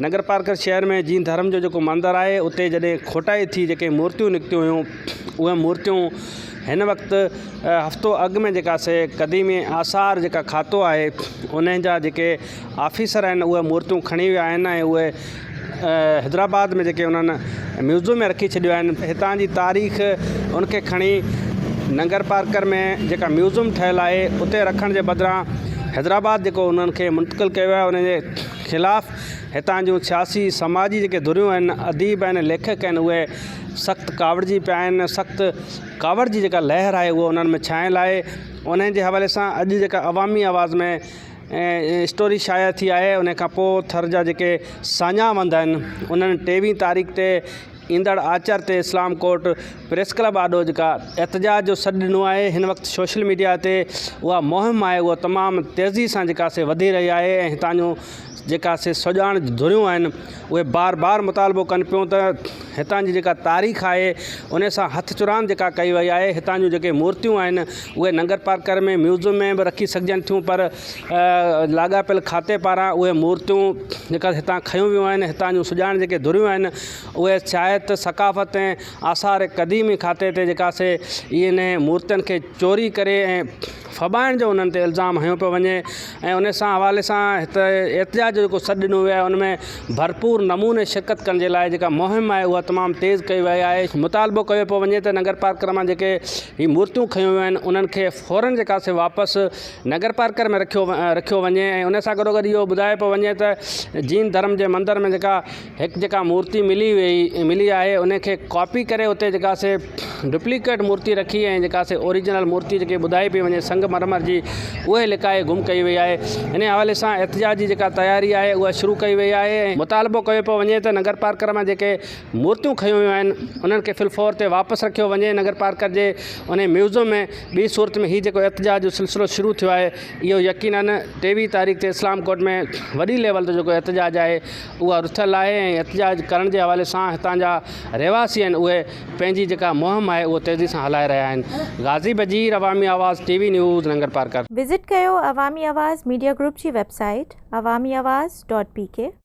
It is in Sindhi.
ننگرپارڪر شهر ۾ جين ڌرم جو جيڪو مندر آهي اتي جڏهن کوٽائي ٿي جيڪي مورتيون نڪتيون هيون اهي مورتيون هن وقت هفتو اڳ ۾ جيڪا سي قديمي آثار جيڪا کاتو آهي انهن جا جيڪي آفيسر آهن اهي مورتيون کڻي ويا آهن ۽ اهي حيدرآباد ۾ جيڪي انهن ميوزيم ۾ رکي ڇڏيو آهن هتان جي تاريخ ان کي کڻي ننگر پارڪر ۾ جيڪا ميوزيم ٺهيل آهي اتي رکڻ جي بدران حيدرآباد جيڪو انهن کي منتقل ڪيو ويو آهي ان جي خلاف هتان جون سياسي سماجي جيڪي ڌريون آهن اديب آهن ليکڪ آهن اهي سخت ڪاوڙجي پيا آهن سخت ڪاوڙ جي جيڪا لهر آهي اها انهن ۾ ڇانيل آهي انهن جي حوالي سان اڄ جيڪا عوامي آواز ۾ اسٽوري شايع ٿي آهي ان کان پوء ٿر جا جيڪي ساڃاهه وند آهن انهن ٽيويهه تاريخ تي ايندڙ آچر تي اسلام ڪوٽ پريس ڪلب آڏو جيڪا احتجاج جو سڏ ڏنو آهي هن وقت سوشل ميڊيا تي اها مهم آهي اها تمام تيزي سان جيڪا سي وڌي رهي آهي ۽ هتان جون جيڪا سي سڄاڻ ڌريون آهن اهي بار بار مطالبو ڪن پيون ته هتان جي جيڪا تاريخ آهي ان سان هٿ چراند جيڪا ڪئي وئي آهي هتان جون جيڪي مورتيون آهن اهي ننگر پارڪر ۾ ميوزيم ۾ به رکي سگهجن ٿيون پر لاڳاپيل کاتي پاران اهي مورتيون جيڪا هتان کنيون ويون آهن هتان جون سڄاڻ جيڪي ڌريون آهن اهي سياحت ثقافت ۽ آثار قديمي کاتي تي جيڪا سي اهي انهي مورتين کي چوري ڪري ۽ ڦٻائڻ جو انهن تي الزام هنيو پيو وڃي ۽ ان سان حوالي سان هت احتجاج جو جيڪو سڏ ڏنو ويو آهي ان ۾ ڀرپور نموني شرڪت ڪرڻ جي لاء جيڪا مهم آهي اها تمام تيز ڪئي وئي آهي مطالبو ڪيو پيو وڃي ته ننگر پارڪر مان جيڪي هي مورتيون کنيون ويون آهن انهن کي فورن جيڪا سي واپس ننگر پارڪر ۾ رکيو رکيو وڃي ۽ ان سان گڏو گڏ اهو ٻڌايو پيو وڃي ته جين ڌرم جي مندر ۾ جيڪا هڪ جيڪا مورتي ملي وئي ملي آهي ان کي ڪاپي ڪري اتي جيڪا سي ڊپليڪيٽ مورتي رکي ۽ جيڪا سي اوريجنل مورتي جيڪي ٻڌائي پئي وڃي سنگ مرمر جي اهي لڪائي گم ڪئي وئي آهي ان حوالي سان احتجاج جي جيڪا تياري آهي اها شروع ڪئي وئي آهي ۽ مطالبو ڪيو پيو وڃي ته ننگر پارڪر مان جيڪي مورتيون کنيون ويون آهن انهن کي فلفور تي واپس رکيو وڃي ننگر پارڪر جي ان ميوزم ۾ ٻي صورت ۾ هي جيڪو احتجاج جو سلسلو شروع ٿيو آهي اهو يقينن 23 تاريخ تي اسلام ڪوٽ ۾ وڏي ليول تي جيڪو احتجاج آهي اها رٿيل آهي ۽ احتجاج ڪرڻ جي حوالي سان هتان جا رهواسي آهن اهي پنهنجي جيڪا مهم آهي اهو تيزي سان هلائي رهيا آهن Ghazi Bajeer Awami Awaz T V news Nagar Parkar. Visit ڪيو عوامي آواز ميڊيا گروپ جي website Awami Awaz dot P K.